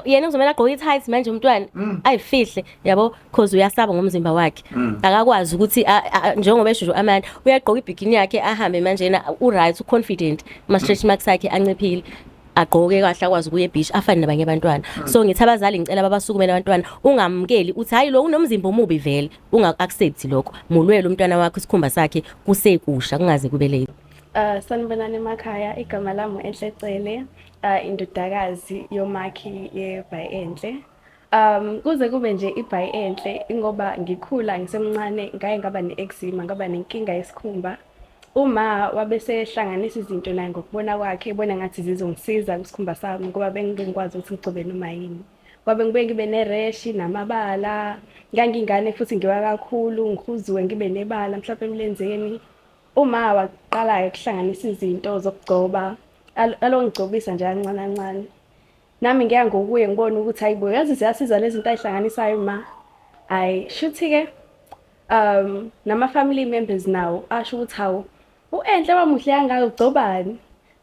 Yena uzomela agqoke i-tight manje umntwana ayifihle, yabo, cause uyasaba ngomzimba wakhe. Akakwazi ukuthi njengoba esho nje Amanda, uyagqoka ibikini yakhe ahambe manje yena u-right, u-confident, ama-stretch marks akhe anciphile, agqoke kahle, akwazi ukuya ebeach afane nabanye abantwana. So ngithi abazali, ngicela babasukumele abantwana. Ungamukeli uthi, "Hayi, lo unomzimba omubi." Vele unga-accept lokho. Mulwele umntwana wakho, isikhumba sakhe kusekusha, kungaze kube late. Sanibonani emakhaya, igama lami u-Enhle Cele, indodakazi yomakhi yeBhayi Enhle. Kuze kube nje iBhayi Enhle ingoba ngikhula ngisemncane ngaye ngaba ne-eczema, ngaba nenkinga yesikhumba. Uma wabe sehlanganisa izinto naye ngokubona kwakhe, ebona ngathi zizongisiza kwisikhumba sami ngoba bengike ngikwazi ukuthi ngigcobe noma yini. Kwabe ngibuye ngibe ne-rash namabala, ngangingane futhi ngiwa kakhulu, ngihuzuke ngibe nebala mhlawumbe emlenzeni. Uma waqala-ke ukuhlanganisa izinto zokugcoba, alo ngigcobisa nje kancane kancane. Nami ngiya ngokuye ngibone ukuthi, hayi bo, yazi ziyasiza lezi zinto ay'hlanganisayo ma. Hhayi, shuthi-ke nama-family members nawo asho ukuthi, "Hawu, u-Enhle wamuhle kangaka, ugcobani?"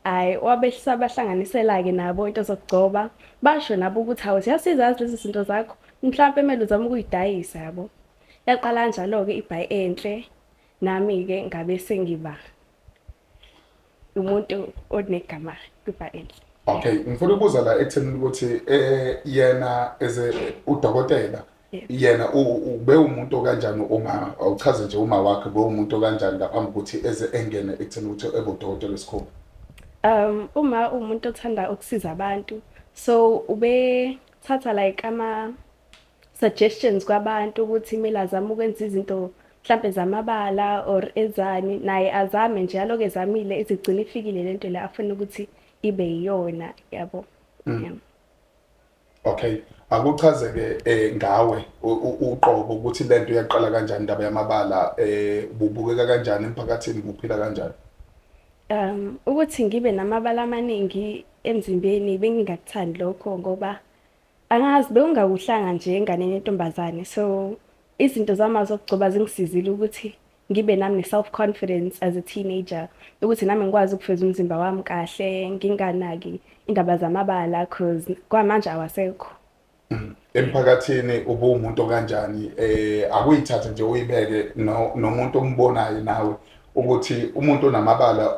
Hhayi, wabe sabahlanganisela-ke nabo into zokugcoba, basho nabo ukuthi, "Hawu, ziyasiza yazi lezi zinto zakho, mhlampe kumele uzame ukuy'dayisa," yabo. Yaqala kanjalo-ke iBhayi Enhle, nami-ke ngabe sengiba umuntu onegama kwiBhayi Enhle. Okay, ngifuna ukubuza la ekutheni ukuthi yena as a udokotela, yena ube umuntu okanjani uma awuchaze nje uma wakhe, ube umuntu okanjani ngaphambi kokuthi eze engene ekutheni ukuthi ebe udokotela wesikhumba? Uma umuntu othanda ukusiza abantu, so ubethatha like ama suggestions kwabantu ukuthi kumele azame ukwenza izinto mhlampe zamabala or ezani, naye azame nje, aloku ezamile izigcina ifikile lento le afuna ukuthi ibe yiyona, yabo. Yeah. Okay, akuchazeke ngawe uqobo ukuthi lento yaqala kanjani, indaba yamabala, ububukeka kanjani emphakathini, ubuphila kanjani? Ukuthi ngibe namabala amaningi emzimbeni bengingakuthandi lokho ngoba angazi, bekungakuhlanga nje enganeni yentombazane. So izinto zami zokugcoba zingisizile ukuthi ngibe nami ne-self confidence as a teenager, ukuthi nami ngikwazi ukuveza umzimba wami kahle, nginganaki indaba zamabala, cause kwamanje awasekho. Emphakathini ubuwumuntu kanjani? Akuyithathe nje uyibeke nomuntu ombonayo nawe ukuthi umuntu onamabala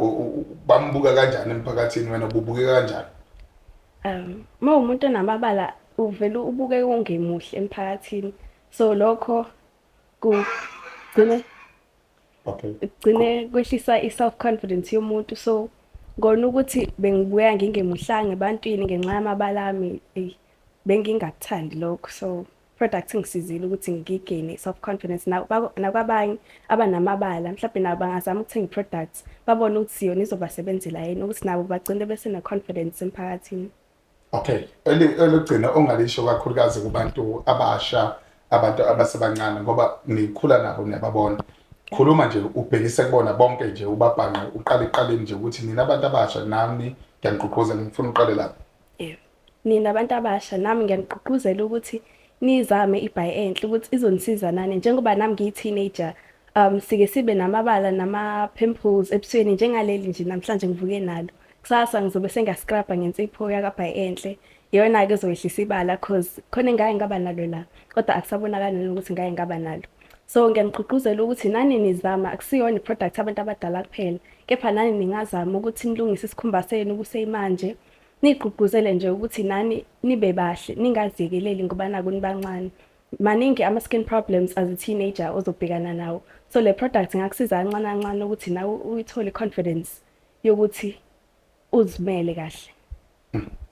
bambuka kanjani emphakathini, wena ububukeka kanjani? Uma umuntu onamabala uvele ubukeke ungemuhle emphakathini, so lokho kugcine kugcine kwehlisa i-self confidence yomuntu. So kona ukuthi bengibuya ngingemuhlanga ebantwini ngenxa yamabala ami, eyi, bengingakuthandi lokho. So product ingisizile ukuthi ngi-gain-e i-self confidence. Nakwabanye abanamabala mhlawumbe nabo bangazama ukuthenga i-product, babone ukuthi yona izobasebenzela yini, ukuthi nabo bagcine besene-confidence emphakathini. Okay, elokugcina ongalisho kakhulukazi kubantu abasha, abantu abasebancane, ngoba nikhula nabo, niyababona. Khuluma nje ubhekise kubona bonke nje, ubabhanqe, uqale eqaleni nje ukuthi nina abantu abasha, nami ngiyanigqugquzela, ngifuna uqale lapho. Yebo. Nina abantu abasha, nami ngiyanigqugquzela ukuthi nizame iBhayi Enhle ukuthi izonisiza nani njengoba nami ngiyi-teenager. Sike sibe namabala nama-pimples ebusweni njengaleli nje namhlanje ngivuke nalo. Kusasa ngizobe sengiya-scrub-a ngensipho yakaBhayi Enhle. Iyona-ke ezowehlisa ibala cause khona engake ngaba nalo la, kodwa akusabonakali nanokuthi ngake ngaba nalo. So ngiyanigqugquzela ukuthi nani nizama, akusiyona i-product abantu abadala kuphela, kepha nani ningazama ukuthi nilungise isikhumba senu kuseyimanje. Nigqugquzele nje ukuthi nani nibe bahle, ningaziyekeleli ngoba naku nibancane. Maningi ama-skin problems as a teenager ozobhekana nawo. So le product ingakusiza kancane kancane ukuthi nawe uyithole i-confidence yokuthi uzimele kahle.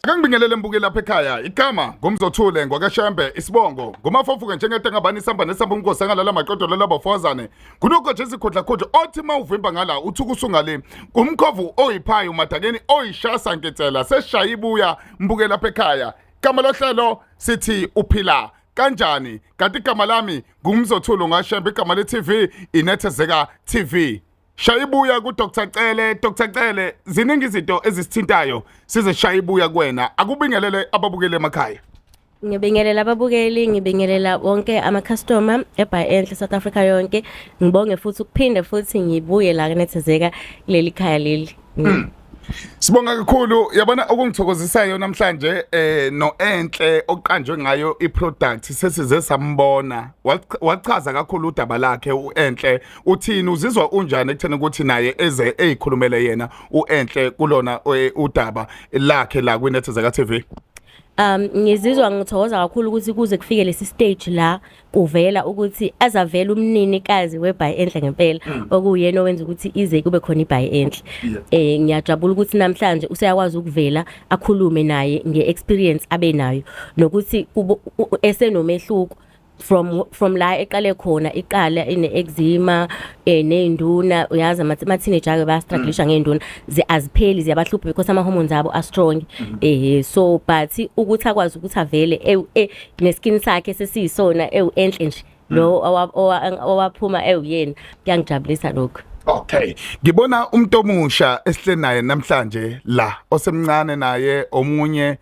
Ake ngibingelele mbukeli lapha ekhaya. Igama ngumzothule ngwakashembe, isibongo ngumafofuke njengento engabani isamba nesamba umkhosi angalala maqodo lelabafowazane. Kunoko nje isikhondlakhondla othi mawuvimba ngala uthuka usungale. Ngumkhovu oyiphayi umadakeni oyishasa nketsela seshaya ibuya mbukeli lapha ekhaya. Igama lohlelo sithi Uphila Kanjani, kanti igama lami ngumzothulu ngashembe, igama le-TV Inethezeka TV. Shaya ibuya ku Dr Cele. Dr Cele, ziningi izinto ezisithintayo, size shaya ibuya kuwena. Akubingelele ababukeli emakhaya. Ngibingelela ababukeli, ngibingelela wonke ama-customer eBhayi Enhle South Africa yonke. Ngibonge futhi ukuphinde futhi ngibuye la kunethezeka kuleli khaya leli. Sibonga kakhulu. Yabona, okungithokozisayo namhlanje, no Enhle oqanjwe ngayo iproduct, sesize sambona, wachaza kakhulu udaba lakhe uEnhle. Uthini, uzizwa unjani ekutheni ukuthi naye eze eyikhulumele yena uEnhle kulona udaba lakhe la kwiNethezeka TV? Ngizizwa ngithokoza kakhulu ukuthi kuze kufike lesi stage la kuvela ukuthi azavela umninikazi weBy Enhle ngempela, okuyena owenza ukuthi ize kube khona iBy Enhle. Ngiyajabula ukuthi namhlanje useyakwazi ukuvela akhulume naye ngeexperience abe nayo nokuthi esenomehluko from la eqale khona, iqala ine eczema, nezinduna. Uyazi ama teenager ke bayastrugglisha ngezinduna, azipheli, ziyabahlupha because ama hormones abo are strong. So but ukuthi akwazi ukuthi avele neskin sakhe sesiyisona ewu Enhle nje lo owaphuma ewuyena, kuyangijabulisa lokho. Okay, ngibona umuntu omusha esihle naye namhlanje la, osemncane naye, omunye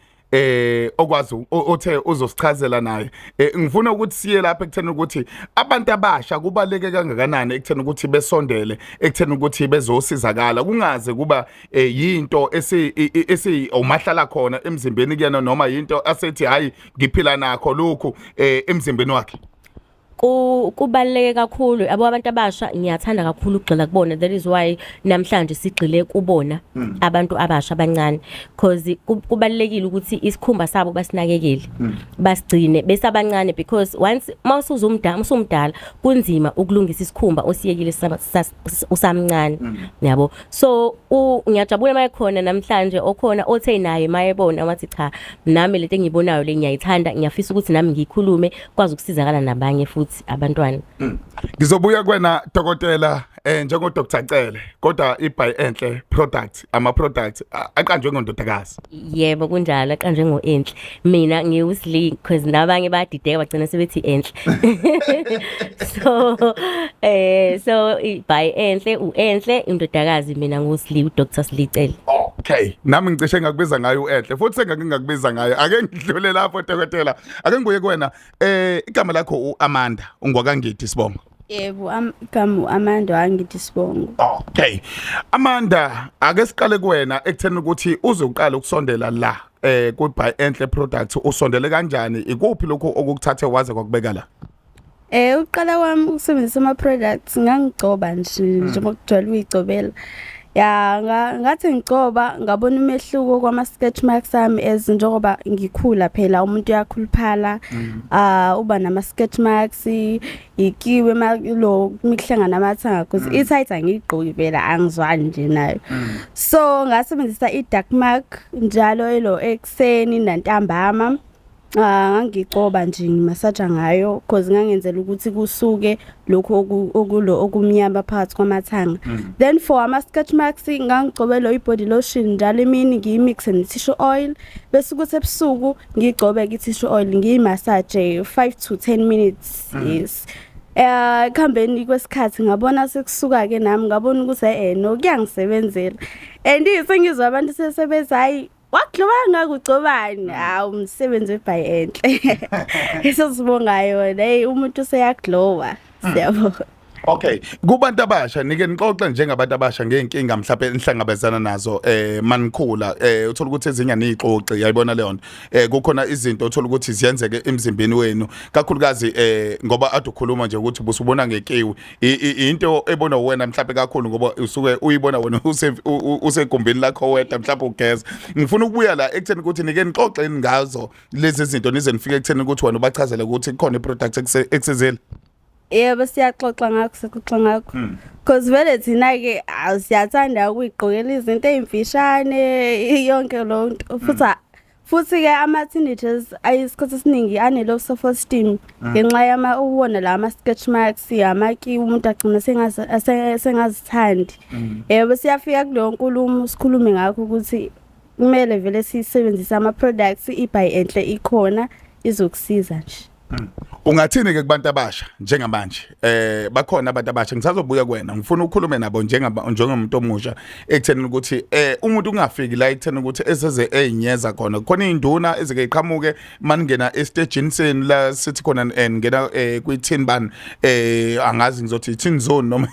okwazi othe uzosichazela naye. Ngifuna ukuthi siye lapha ekutheni ukuthi abantu abasha kubaleke kangakanani ekutheni ukuthi besondele ekutheni ukuthi bezosizakala, kungaze kuba yinto esi umahlala khona emzimbeni kuyena, noma yinto asethi, "Hayi, ngiphila nakho lokhu," emzimbeni wakhe. Kubaluleke kakhulu yabo abantu abasha. Ngiyathanda kakhulu ukugxila kubona. That is why namhlanje sigxile kubona abantu abasha abancane, because kubalulekile ukuthi isikhumba sabo basinakekele, basigcine besabancane, because once mawusuzumdala, usumdala, kunzima ukulungisa isikhumba osiyekile usamncane, yabo. So ngiyajabula mayekhona namhlanje okhona othe naye mayebona wathi, "Cha, nami lento engiyibonayo le ngiyayithanda, ngiyafisa ukuthi nami ngiyikhulume, kwazi ukusizakala nabanye futhi abantwana." Ngizobuya kwena dokotela, njengo Dr Cele, kodwa iBy Enhle product, ama products aqanjwe ngondodakazi. Yebo, kunjalo, aqanjwe ngo-Enhle. Mina ngiwuSli, because nabanye bayadideka, bagcina sebethi Enhle. So By Enhle, u-Enhle indodakazi, mina nguSli, uDr Sli Cele. Okay, nami ngicishe ngakubiza ngayo uEnhle, futhi sengake ngakubiza ngayo. Ake ngidlule lapho dokotela, ake ngibuye kuwena. Igama lakho uAmanda, ungwakaNgidi sibongo? Yebo, igama uAmanda, angithi sibongo. Okay. Amanda, ake siqale kuwena ekutheni ukuthi uze uqale ukusondela la ku By Enhle products, usondele kanjani? Ikuphi lokho okukuthathe waze kwakubeka la? Uqala kwami ukusebenzisa ama products, ngangigcoba nje njengoba kujwayele ukuyigcobela. Ya, ngathi ngigcoba ngabona umehluko kwama stretch marks ami, as njengoba ngikhula phela umuntu uyakhuluphala, uba nama stretch marks, ikiwe lo mikuhlangana amathanga, because i-tight angiyigqoki phela, angizwani nje nayo. So ngasebenzisa i-dark mark njalo elo ekuseni nantambama. Ngangigcoba nje, ngimasaja ngayo, because ngangenzela ukuthi kusuke lokhu okulo okumnyama phakathi kwamathanga. Then for ama stretch marks ngangigcobe lo i-body lotion njalo emini, ngiyimix ne tissue oil, bese kuthi ebusuku ngigcobe ke tissue oil, ngiyimassage 5 to 10 minutes. Yes. Ekuhambeni kwesikhathi ngabona sekusuka ke, nami ngabona ukuthi no, kuyangisebenzela, and sengizwa abantu sesebethi, "Hayi, wakugcoba ngakugcobani?" Hawu, umsebenzi weBy Enhle esizibonga yona. Hey, umuntu useyaglowa, siyabonga. Okay, kubantu abasha, nike nixoxe njengabantu abasha ngeenkinga mhlawumbe enihlangabezana nazo manikhula? Uthola ukuthi ezinye aniyixoxi, yayibona leyo nto. Kukhona izinto uthola ukuthi ziyenzeke emzimbeni wenu, kakhulukazi ngoba ade ukhuluma nje ukuthi busubona ngekiwi, into ebona wena mhlawumbe kakhulu, ngoba usuke uyibona wena usegumbini lakho wedwa, mhlawumbe ugeza. Ngifuna ukubuya la ekutheni ukuthi nike nixoxe ngazo lezi zinto nize nifike ekutheni ukuthi wena ubachazele ukuthi kukhona iproduct ekusizile. Yebo, siyaxoxa ngakho, sixoxa ngakho. Because vele thina ke siyathanda ukuyigqokela izinto ezimfishane, yonke lo nto. Futhi ke ama teenagers ayisikhathi esiningi ane low self esteem ngenxa yama ukubona la ama stretch marks, amakiwi, umuntu agcina sengazithandi. Yebo, siyafika kuleyo nkulumo, sikhulume ngakho ukuthi kumele vele sisebenzise ama products, iBy Enhle ikhona izokusiza nje. Ungathini ke kubantu abasha njengamanje? Bakhona abantu abasha, ngisazobuya kuwena, ngifuna ukukhulume nabo njengomuntu omusha ekutheni ukuthi umuntu ungafiki la ekutheni ukuthi eseze eyinyeza khona, khona induna ezike iqhamuke maningena estagini senu la sithi khona ngena kwi tin ban, angazi ngizothi tin zone noma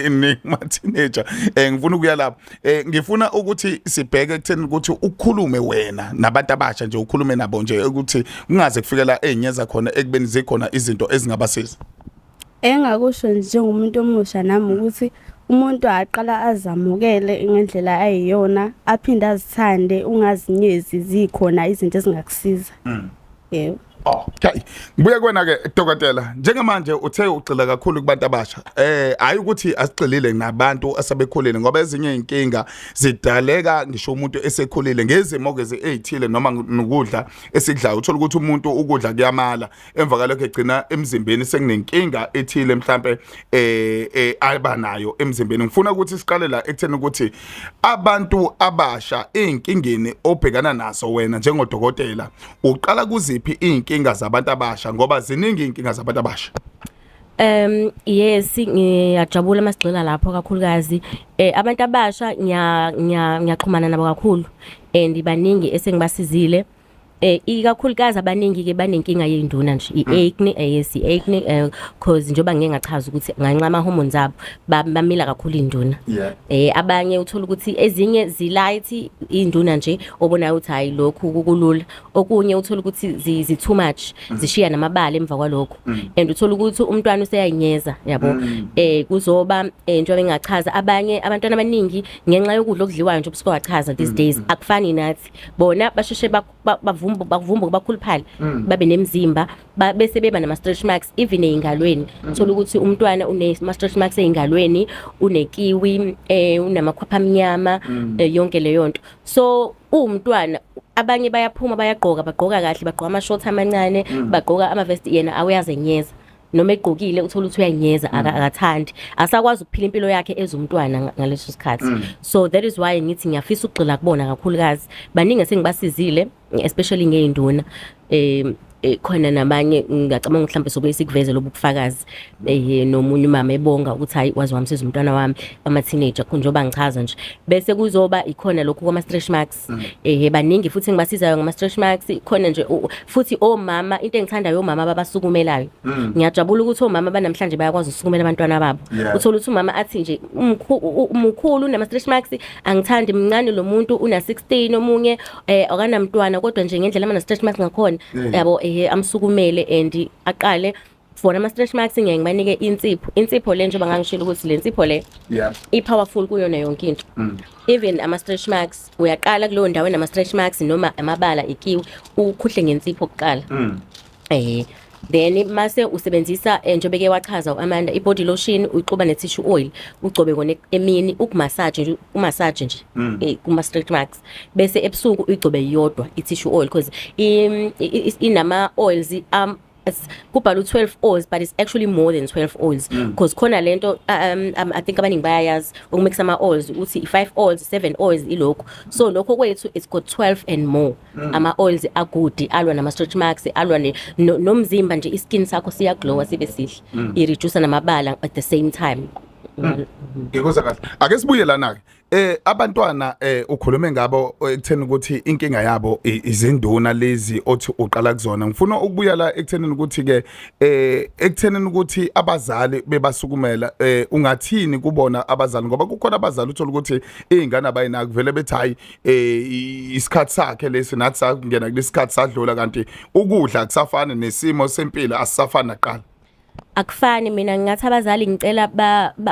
Ni teenager, ngifuna ukuya lapho. Ngifuna ukuthi sibheke ekutheni ukuthi ukhulume wena nabantu abasha nje, ukhulume nabo nje ukuthi kungaze kufikela ezinyeza khona ekubeni zikhona izinto ezingabasiza. Engakusho njengomuntu omusha nami ukuthi umuntu aqala azamukele ngendlela ayiyona, aphinde azithande, ungazinyezi, zikhona izinto ezingakusiza. Yebo. Okay. Ngibuye kuwena ke dokotela. Njengamanje uthe ugxila kakhulu kubantu abasha. Hayi ukuthi asigxilile nabantu asebekhulile, ngoba ezinye inkinga zidaleka ngisho umuntu esekhulile ngezimo ke ezithile noma nokudla esidlayo. Uthola ukuthi umuntu ukudla kuyamala, emva kalokho egcina emzimbeni sekunenkinga ethile mhlambe abanayo emzimbeni. Ngifuna ukuthi siqale la ekutheni ukuthi abantu abasha izinkingeni obhekana nazo wena njengodokotela, uqala kuziphi izinkinga zabantu abasha, ngoba ziningi izinkinga zabantu abasha? Yes, ngiyajabula masigxila lapho kakhulukazi. Abantu abasha ngiyaxhumana nabo kakhulu and baningi esengibasizile. Ikakhulukazi abaningi ke banenkinga yey'nduna nje, i-acne, yes, i-acne, cause njengoba ngike ngachaza ukuthi nganxa ama-hormones abo bamila kakhulu iy'nduna. Abanye uthola ukuthi ezinye zi-light iy'nduna nje, obonayo ukuthi hayi, lokhu kulula. Okunye uthola ukuthi zi too much, zishiya namabala emva kwalokho. And uthola ukuthi umntwana useyayinyeza, yabo. Kuzoba njengoba engachaza, abanye abantwana abaningi ngenxa yokudla okudliwayo nje ubusuke wachaza these days akufani nathi. Bona basheshe bavumbu bakuvumbuke, bakhuluphale, babe nemzimba, bese beba nama stretch marks even ey'ngalweni. Uthola ukuthi umntwana une ma stretch marks ey'ngalweni, unekiwi, unamakhwapha amnyama, yonke leyo nto. So uwumntwana, abanye bayaphuma, bayagqoka, bagqoka kahle, bagqoka ama shorts amancane, bagqoka ama vest, yena awuyazenyeza noma egqokile, uthola ukuthi uyayinyeza, akathandi, asakwazi ukuphila impilo yakhe ezumntwana ngaleso sikhathi. So that is why ngithi ngiyafisa ukugxila kubona kakhulukazi. Baningi esengibasizile, especially ngey'nduna. Khona nabanye ngiyacabanga mhlawumbe sobuye sikuveze lobu bufakazi, nomunye umama ebonga ukuthi hayi, waze wamsiza umntwana wami, ama-teenager njengoba ngichaza nje. Bese kuzoba ikhona lokhu kwama-stretch marks. Baningi futhi ngibasizayo ngama-stretch marks khona nje, futhi omama, into engithandayo omama ababasukumelayo. Ngiyajabula ukuthi omama banamhlanje bayakwazi ukusukumela abantwana babo. Uthola ukuthi umama athi nje umkhulu unama-stretch marks, angithandi, mncane lo muntu, una 16, omunye akanamntwana, kodwa nje ngendlela ama stretch marks ngakhona, yabo, amsukumele and aqale for ama stretch marks. Ngiye ngibanike insipho, insipho le njengoba ngangishilo ukuthi le nsipho le i-powerful kuyona yonke into, even ama stretch marks. Uyaqala kuleyo ndawo enama stretch marks noma amabala, ikiwi, ukhuhle ngensipho kuqala. Then mase usebenzisa, njengoba ke wachaza uAmanda, i-body lotion, uyixuba ne-tissue oil, ugcobe kona emini, ukumassage nje, umassage nje kuma stretch marks, bese ebusuku uyigcobe yodwa i-tissue oil, because inama oils, kubhalwe 12 oils, but it's actually more than 12 oils, because khona lento, I think abaningi bayayazi ukumixa ama oils, uthi i5 oils, 7 oils ilokhu. So lokho kwethu it's got 12 and more ama oils a-good, alwa nama stretch marks, alwa nomzimba nje, iskin sakho siya glowa, sibe sihle, i reduce namabala at the same time. Ngikuzwa kahle. Ake sibuye lana ke. Abantwana ukhulume ngabo ekutheni ukuthi inkinga yabo izinduna lezi othi uqala kuzona. Ngifuna ukubuya la ekutheni ukuthi ke ekutheni ukuthi abazali bebasukumela, ungathini kubona abazali, ngoba kukhona abazali uthola ukuthi izingane abayinaki vele, bethi hayi, isikhathi sakhe lesi, nathi sakungena kulesikhathi sadlula, kanti ukudla akusafani nesimo sempilo asisafani naqala. Akufani. Mina ngingathi abazali, ngicela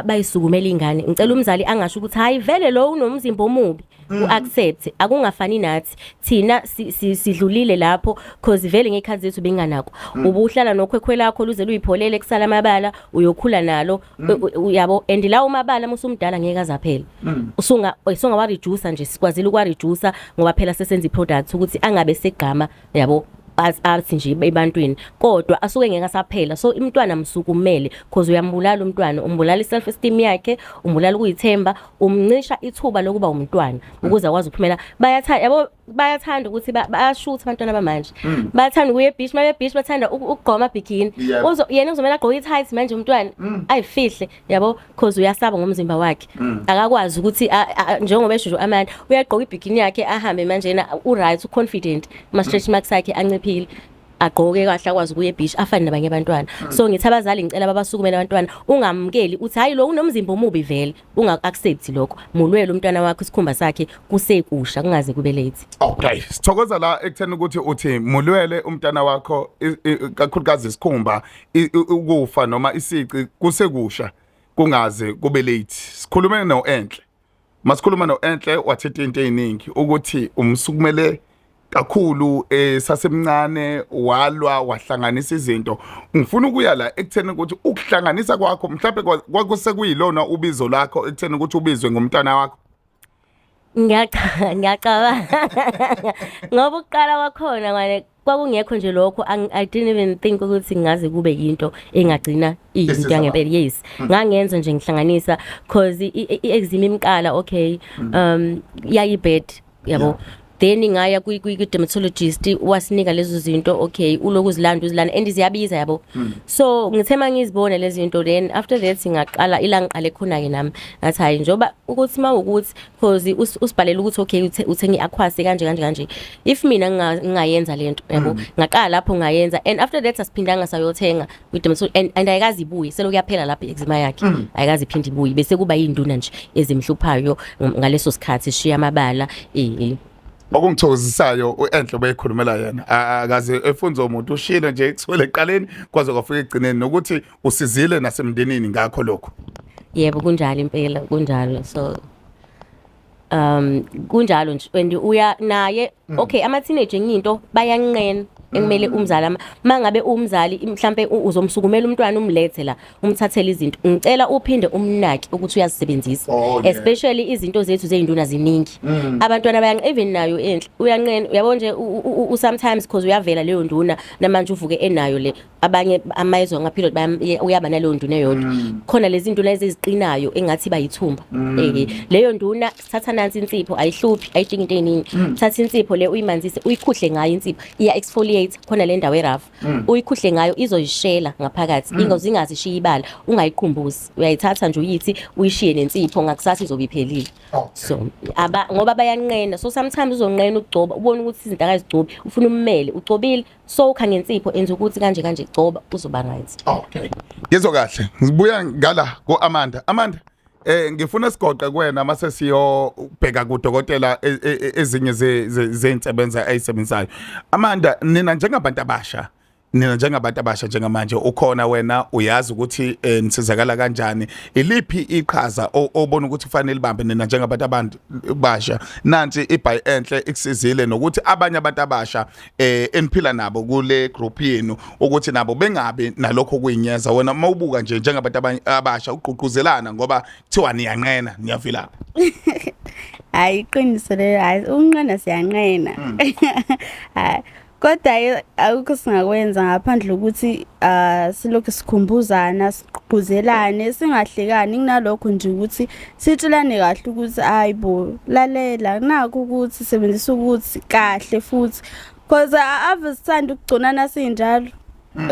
bayisukumele ingane. Ngicela umzali angasho ukuthi hayi, vele lo unomzimba omubi, u-accept. Akungafani nathi, thina sidlulile lapho, cause vele ngey'khathi zethu benganako. Ubuhlala nokhwekhwe lakho luze luyipholele, kusala amabala, uyokhula nalo, uyabo, and lawo mabala musumdala ngeke azaphela. Usungawa-reduce nje, sikwazile ukuwa-reduce ngoba phela sesenza i-product ukuthi angabe segqama, yabo, athi nje ebantwini, kodwa asuke ngeke asaphela. So umntwana msukumele, cause uyambulala umntwana, umbulala i-self esteem yakhe, umbulala ukuyithemba, umncisha ithuba lokuba umntwana ukuze akwazi ukuphumela. Bayathanda, yabo, bayathanda ukuthi bayashutha abantwana bamanje, bayathanda ukuya ebeach, mabe beach bathanda ukugqoka amabikini. Uzo yena uzomela agqoke i-tight manje, umntwana ayifihle, yabo, cause uyasaba ngomzimba wakhe, akakwazi ukuthi njengoba esho nje uAmanda, uyagqoka ibikini yakhe ahambe manje, yena u-right, u-confident, ama stretch marks akhe anciphile. Agqoke kahle, akwazi ukuya ebeach, afane nabanye abantwana. So ngithi abazali, ngicela babasukumele abantwana. Ungamukeli uthi, "Hayi, lo unomzimba omubi." Vele unga-accept lokho. Mulwele umntwana wakho, isikhumba sakhe kusekusha, kungaze kube late. Okay, sithokoza la ekutheni ukuthi uthi mulwele umntana wakho, kakhulukazi isikhumba, ukufa noma isici kusekusha, kungaze kube late. Sikhulume no-Enhle. Masikhuluma no-Enhle, wathetha into eziningi ukuthi umsukumele kakhulu sasemncane, walwa, wahlanganisa izinto. Ngifuna ukuya la ekutheni ukuthi ukuhlanganisa kwakho mhlawumbe kwakusekuyilona ubizo lakho ekutheni ukuthi ubizwe ngumntana wakho. Ngiyacabanga ngoba ukuqala kwakhona ngwane kwakungekho nje lokho. I didn't even think ukuthi ngaze kube yinto engagcina iyinto Esiza. yangempela. Yes, ngangenza nje, ngihlanganisa cause i-eczema imqala, okay, yayi-bad, yabo. Then ngaya kwi-dermatologist, wasinika lezo zinto. Okay, uloku uzilanda, uzilanda, and ziyabiza, yabo. So ngithe uma ngizibona lezi zinto, then after that ngaqala ila ngiqale khona-ke nami, ngathi hayi, njengoba ukuthi uma ukuthi cause usibhalele ukuthi okay, uthenge i-aquasi kanje kanje kanje, if mina ngingayenza lento, yabo. Ngaqala lapho ngayenza, and after that asiphindanga sayothenga kwi-dermatologist, and ayikaze ibuye. Selokhu yaphela lapho i-eczema yakhe, ayikaze iphinde ibuye. Bese kuba yinduna nje ezimhluphayo ngaleso sikhathi, shiya amabala. Okungithokozisayo, u-Enhle beyikhulumela yena, akaze efunza umuntu, ushilo nje kusukela ekuqaleni kwaze kwafika ekugcineni, nokuthi usizile nasemndenini ngakho lokho. Yebo, kunjalo impela, kunjalo. So kunjalo nje, and uya naye, okay, ama teenage enye into bayanqena ekumele umzali mangabe umzali mhlambe uzomsukumela umntwana, umlethe la, umthathele izinto, ngicela uphinde umnaki ukuthi uyazisebenzisa. Especially izinto zethu zeyinduna ziningi. Abantwana bayanqena, even nayo Enhle uyanqena, uyabo nje, sometimes because uyavela leyo nduna namanje uvuke enayo le. Abanye amayezwa ngama-period uyaba naleyo nduna eyodwa khona, lezi nduna eziqinayo engathi bayithumba. Leyo nduna, sithatha nansi insipho, ayihluphi, ayidingi into eziningi. Thatha insipho le, uyimanzise, uyikhuhle ngayo. Insipho iya exfoliate khona le ndawo e-rough, uyikhuhle ngayo, izoyishela ngaphakathi, ingozi ingazishiya ibala. Ungayiqhumbuzi, uyayithatha nje uyithi uyishiye nensipho, ngakusasa izobe iphelile. So aba ngoba bayanqena, so sometimes uzonqena ukugcoba, ubone ukuthi izinto akazigcobi, ufuna ummele ugcobile, so ukha ngensipho, enza ukuthi kanje kanje, gcoba, uzoba right. Okay, ngizwa kahle. Ngibuya ngala ku-Amanda. Amanda, ngifuna sigoqe kuwena mase siyobheka kudokotela ezinye zey'nsebenza ayisebenzisayo. Amanda, nina njengabantu abasha njengamanje ukhona wena, uyazi ukuthi nisizakala kanjani? Iliphi iqhaza obona ukuthi kufanele libambe nina njengabantu abantu basha? Nansi iBuy Enhle ikusizile, nokuthi abanye abantu abasha eniphila nabo kule group yenu ukuthi nabo bengabi nalokho kuyinyeza. Wena mawubuka nje njengabantu abasha ugqugquzelana, ngoba kuthiwa niyanqena, niyavilapha. Hayi, iqiniso lelo. Hayi, ukunqena siyanqena. Hayi, kodwa ke akukho singakwenza ngaphandle ukuthi silokhu sikhumbuzana, sigqugquzelane, singahlekani. Kunalokho nje ukuthi sitshelane kahle ukuthi, "Hayi bo, lalela nakho ukuthi sebenzisa ukuthi kahle futhi," cause ave sithanda ukugconana sinjalo,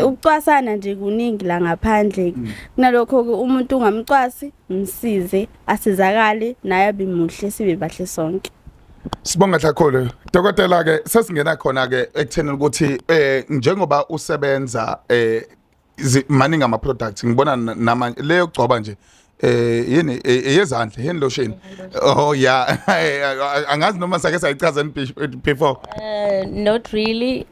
ukucwasana nje kuningi la ngaphandle. Kunalokho ke umuntu ungamcwasi, msize asizakale naye, abe muhle, sibe bahle sonke. Sibonga kakhulu, dokotela. Ke sesingena khona ke ekutheni ukuthi njengoba usebenza maningi ama products, ngibona nama leyo gcoba nje, yini, eyezandla, hand lotion. Oh yeah, angazi noma sake sayichaza before. Not really.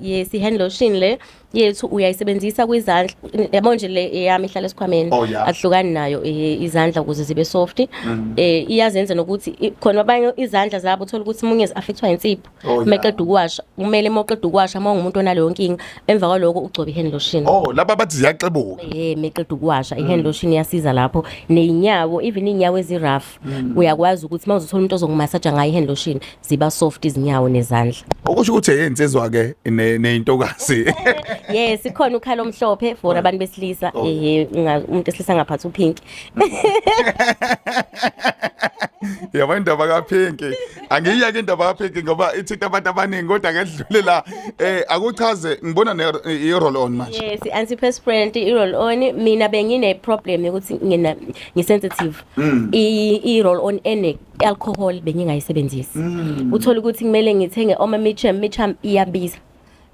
Yes, i-hand lotion le yethu uyayisebenzisa kwizandla. Yabo nje, le eyami ihlala esikhwameni. Ahlukani nayo, izandla ukuze zibe soft. Iyazenza nokuthi khona abanye izandla zabo uthola ukuthi munye affectwa insipho. Meqeda ukuwasha, kumele mawuqeda ukuwasha, uma ungumuntu onaleyo nkinga, emva kwaloko ugcobe i-hand lotion. Oh, laba bathi ziyaxebuka. Meqeda ukuwasha, i-hand lotion iyasiza lapho. Ney'nyawo, even iy'nyawo ezi-rough, uyakwazi ukuthi uma uzothola umuntu ozokumasaja ngayo i-hand lotion, ziba soft izinyawo nezandla. Okusho ukuthi eyensizwa ke neyintokazi. Yes, ikhona u-colour omhlophe for abantu besilisa. Umuntu esilisa ngaphathi u-pink. Yabo, indaba kaPink, angiyiyeke indaba kaPink ngoba ithinta abantu abaningi, kodwa ngedlule la, akuchaze, ngibona ne i-roll on manje. Yes, i-antiperspirant, i-roll on. Mina bengine problem yokuthi ngina ngi-sensitive. I-roll on ene alcohol bengingayisebenzisi, uthola ukuthi kumele ngithenge oma Mitchum. Mitchum iyabiza.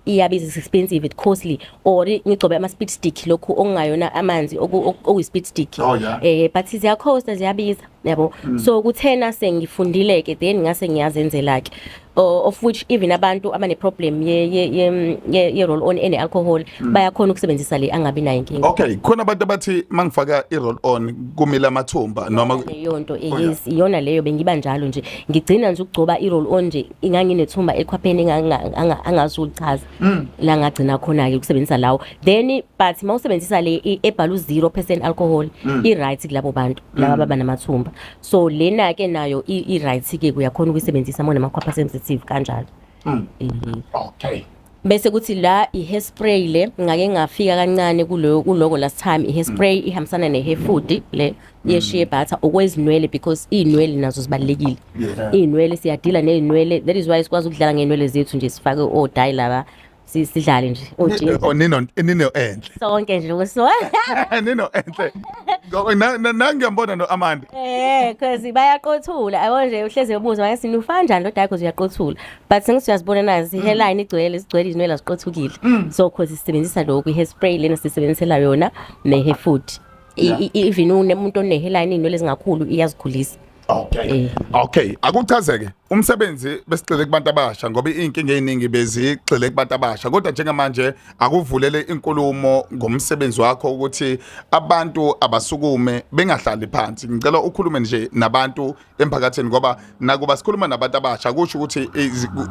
Iyabiza, is expensive, it costly, or ngigcobe ama speed stick, lokhu okungayona amanzi, okuyi speed stick. But ziyakhosta, ziyabiza, yabo. So kuthena sengifundile ke, then ngase ngiyazenzela ke, of which even abantu abane problem ye roll on ene alcohol bayakhona ukusebenzisa le, angabi nayo inkinga. Okay, khona abantu abathi mangifaka i-roll on kumila amathumba noma Leyo nto, yes, iyona leyo. Bengiba njalo nje, ngigcina nje ukugcoba i-roll on nje, inganginethumba ekhwapheni angazulichaza la ngagcina khona ke ukusebenzisa lawo. Then but mawusebenzisa le ebhalwe 0% alcohol, i-right kulabo bantu laba baba namathumba. So lena ke nayo i-right ke, uyakhona ukuyisebenzisa uma unamakhwapha sensitive kanjalo. Bese kuthi la i-hairspray le, ngake ngafika kancane kulo kuloko last time. I-hairspray ihambisana ne-hair food le ye-shea butter, okwezinwele, because iy'nwele nazo zibalulekile. Iy'nwele, siyadila ney'nwele, that is why sikwazi ukudlala ngey'nwele zethu nje, sifake o-dye laba, sidlale nje o-ginger. Oh, nino enhle. Sonke nje so. Nino enhle. Ngoba nangiyambona no Amanda. Cause bayaqothula, yabo nje, uhleze ubuza manje ufana njani lo dye, cause uyaqothula. But sengithi uyazibona nazi hairline igcwele, sigcwele izinwele, aziqothukile. So cause sisebenzisa lokhu, i-hairspray lena sisebenzisela yona ne-hair food. Even unemuntu one hairline, inwele ezingakhulu, iyazikhulisa. Okay, akuchazeke. Umsebenzi besigxile kubantu abasha ngoba inkinga eziningi bezigxile kubantu abasha. Kodwa njengamanje akuvulele inkulumo ngomsebenzi wakho ukuthi abantu abasukume, bengahlali phansi. Ngicela ukhulume nje nabantu emphakathini, ngoba nakuba sikhuluma nabantu abasha kusho ukuthi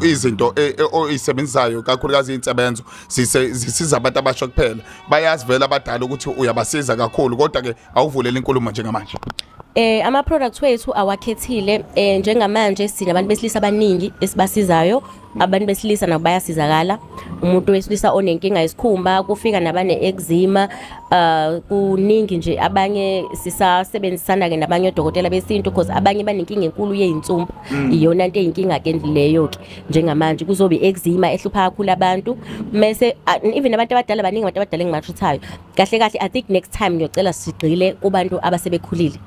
izinto oyisebenzisayo, kakhulukazi insebenzo, zisiza abantu abasha kuphela. Bayazi vele abadala ukuthi uyabasiza kakhulu, kodwa ke awuvulele inkulumo njengamanje. Ama products wethu awakhethile. Njengamanje sinabantu besilisa abaningi esibasizayo. Abantu besilisa nabo bayasizakala. Umuntu wesilisa onenkinga yesikhumba, kufika nabane eczema, kuningi nje. Abanye sisasebenzisana ke nabanye odokotela besintu, because abanye banenkinga enkulu yezinsumpa. Iyona into eyinkinga ke leyo ke njengamanje, kuzobe eczema ehlupha kakhulu abantu. Mase even abantu abadala, baningi abantu abadala engibatreat-ayo. Kahle kahle, I think next time ngiyocela sigxile kubantu abasebekhulile,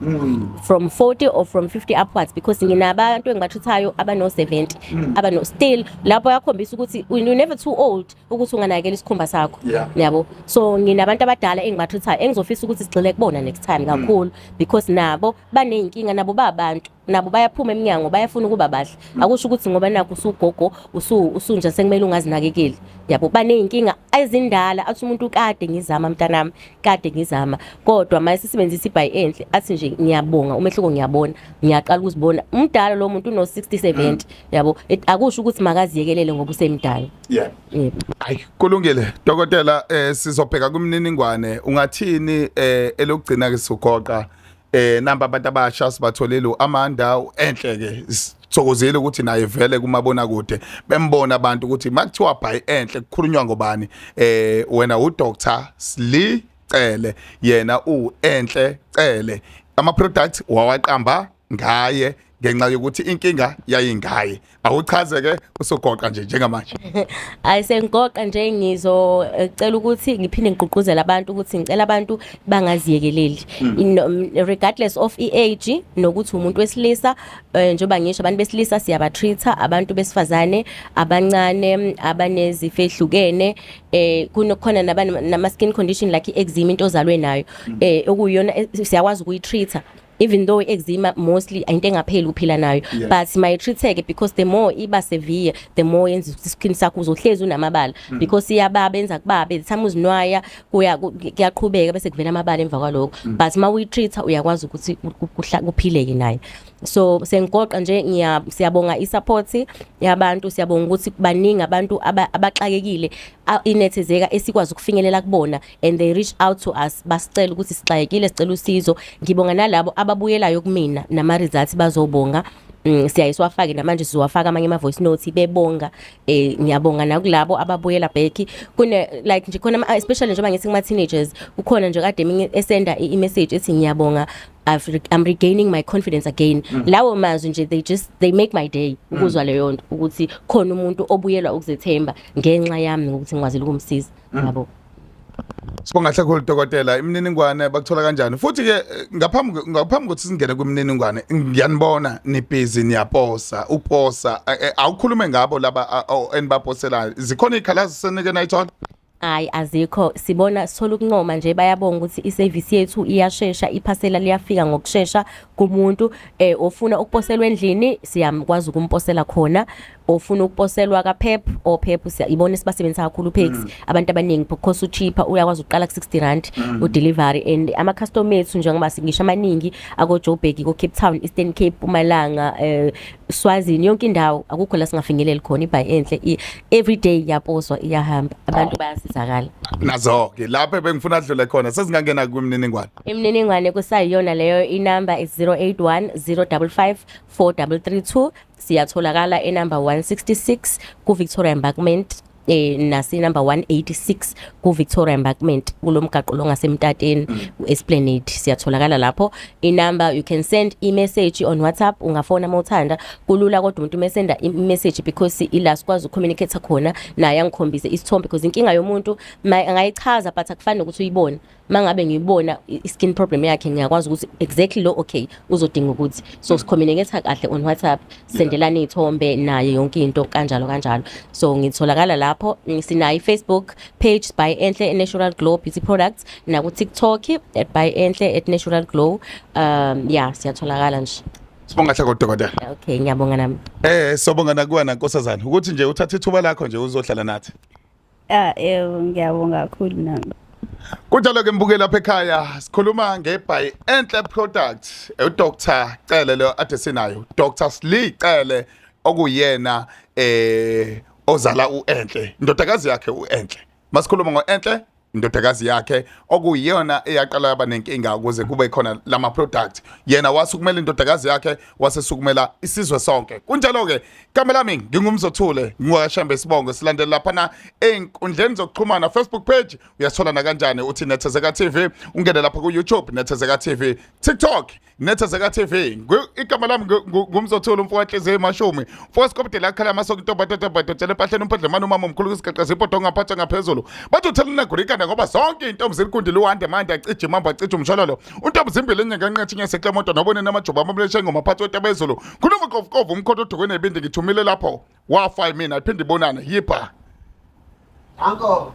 from 40 or from 50 upwards, because nginabantu engibatreat-ayo abano 70, abano still lapho yakhombisa ukuthi you're never too old ukuthi unganakekela isikhumba sakho. Yabo, so nginabantu abadala engibatreat-ayo engizofisa ukuthi sigxile kubona next time kakhulu, because nabo baneyinkinga, nabo babantu, nabo bayaphuma eminyango, bayafuna ukuba bahle. Akusho ukuthi ngoba nakho usugogo usunje sekumele ungazinakekeli, yabo. Baneyinkinga ezindala, athi umuntu, "Kade ngizama, mntanami, kade ngizama." Kodwa mase sisebenzisa iBy Enhle, athi nje, "Ngiyabonga, umehluko ngiyabona, ngiyaqala ukuzibona." Umdala lo muntu uno 60, 70, yabo. Akusho ukuthi makaziyekelele ngoba usemdala. Yebo. Ayi, kulungile dokotela, sizobheka kumniningwane. Ungathini elokugcina ke, sigoqa namba abantu abasha sibatholile uAmanda enhle ke, sithokozile ukuthi naye vele kumabona kude bembona abantu ukuthi makuthiwa By Enhle kukhulunywa ngobani. Wena uDr Sli Cele, yena uEnhle Cele, ama products wawaqamba ngaye ngenxa yokuthi inkinga yayingaye. Awuchaze ke usugoqa nje njengamanje. Ayi, sengigoqa nje, ngizocela ukuthi ngiphinde ngigqugquzele abantu ukuthi ngicela abantu bangaziyekeleli. Regardless of i-age nokuthi umuntu wesilisa, njengoba ngisho, abantu besilisa siyabatreat-a, abantu besifazane abancane abanezifo ehlukene, kunokhona nama skin condition like i-eczema, into ozalwe nayo, okuyiyona siyakwazi ukuyitreat-a, even though i-eczema mostly into engapheli, uphila nayo. But mayitreat-eke, because the more iba severe, the more yenza ukuthi skin sakho uzohlezi unamabala, because iyababa, yenza kubabe the time uzinwaya, kuyaqhubeka bese kuvela amabala emva kwalokho. But uma uyitreat-a uyakwazi ukuthi kuphileke nayo. So sengigoqa nje, siyabonga i-support yabantu, siyabonga ukuthi baningi abantu abaxakekile inethezeka esikwazi ukufinyelela kubona, and they reach out to us basicela ukuthi sixakekile, sicela usizo. Ngibonga nalabo ababuyelayo kumina nama results bazobonga. Siyaye siwafake namanje, sizowafaka amanye ama voice notes bebonga. Ngiyabonga nakulabo ababuyela back kune like nje khona especially njengoba ngithi kuma teenagers, kukhona nje kade eminye esenda i-message ethi, "Ngiyabonga, I'm regaining my confidence again." Lawo mazwi nje, they make my day ukuzwa leyo nto, ukuthi khona umuntu obuyelwa ukuzethemba ngenxa yami, ngokuthi ngikwazile ukumsiza, yabo. Sibonga kakhulu dokotela, imininingwane bakuthola kanjani? Futhi ke ngaphambi kokuthi singene kwimininingwane, ngiyanibona ni busy niyaposa, uposa, awukhulume ngabo laba enibaposelayo. Zikhona izikhalazo senike nayithola? Hayi, azikho. Sibona sithola ukuncoma nje, bayabonga ukuthi iservice yethu iyashesha, iphasela liyafika ngokushesha kumuntu. Ofuna ukuposelwa endlini siyakwazi ukumposela khona, ofuna ukuposelwa ka-Pep or Pep ibona sibasebenzisa kakhulu Paxi. Abantu abaningi because ucheaper, uyakwazi ukuqala ku-60 rand udelivery, and ama-customer ethu njengoba ngisho amaningi ako-Joburg, ko-Cape Town, Eastern Cape, Mpumalanga, Swazini, yonke indawo, akukho la singafinyeleli khona. IBy Enhle every day iyaposwa, iyahamba, abantu bayasizakala. Nazo ke lapho bengifuna adlule khona, sesingangena kwimininingwane. Imininingwane kusayiyona leyo, inumber is 081 055 4332. Siyatholakala enumber 166 ku-Victoria Embankment, nasi number 186 ku-Victoria Embankment, kulo mgaqo longasemtateni u-Esplanade, siyatholakala lapho. Inumber, you can send i-message on WhatsApp, ungafona uma uthanda, kulula kodwa umuntu mesenda i-message because ila sikwazi ukucommunicate khona naye, angikhombise isithombe, because inkinga yomuntu angayichaza but akufani nokuthi uyibone. Mangabe ngiyibona i-skin problem yakhe, ngiyakwazi ukuthi exactly lo, okay, uzodinga ukuthi, so sicommunicate kahle on WhatsApp, sendelane iy'thombe naye, yonke into kanjalo kanjalo. So ngitholakala lapho. Sinayo i-Facebook page, By Enhle Natural Glow Beauty Products, naku-TikTok at By Enhle at Natural Glow. Yeah, siyatholakala nje. Sibonga kahle dokotela. Okay, ngiyabonga nami. Sobonga nakuwena nkosazana ukuthi nje uthatha ithuba lakho nje uzohlala nathi. Ah, yebo, ngiyabonga kakhulu nami. Kunjalo ke mbukeli lapha ekhaya, sikhuluma ngeBy Enhle product, uDr Cele lo ade sinayo, Dr Sli Cele, okuyena ozala uEnhle, indodakazi yakhe uEnhle. Masikhuluma ngoEnhle, indodakazi yakhe okuyiyona eyaqala yaba nenkinga ukuze kube khona lama product, yena wasukumela indodakazi yakhe, wasesukumela isizwe sonke. Kunjalo ke, igama lami ngingumzothule, ngingwakashembe isibongo. Silandela lapha na ey'nkundleni zokuxhumana, Facebook page uyasithola nakanjani, uthi Nethezeka TV, ungene lapha ku-YouTube Nethezeka TV, TikTok Nethezeka TV. Igama lami ngumzothule, umfo wanhliziyo emashumi, mfo sikobudela akhala amasoko, intombi empahleni, umphendlemane, umama omkhulu kwisigaqa ipoto ongaphathwa ngaphezulu, bathi uthelena gurikana ngoba zonke iy'ntombi zilikundile, uwande mande acije imamba acije umshololo, untombi zimbili enyenganqethe inyesekle moto nobone namajuba amamleshe ngoma phathi wetebezulu, khuluma kovukovu umkhonto odukwe nebindi, ngithumile lapho wafa yimina, iphinde ibonane yipha. Uncle.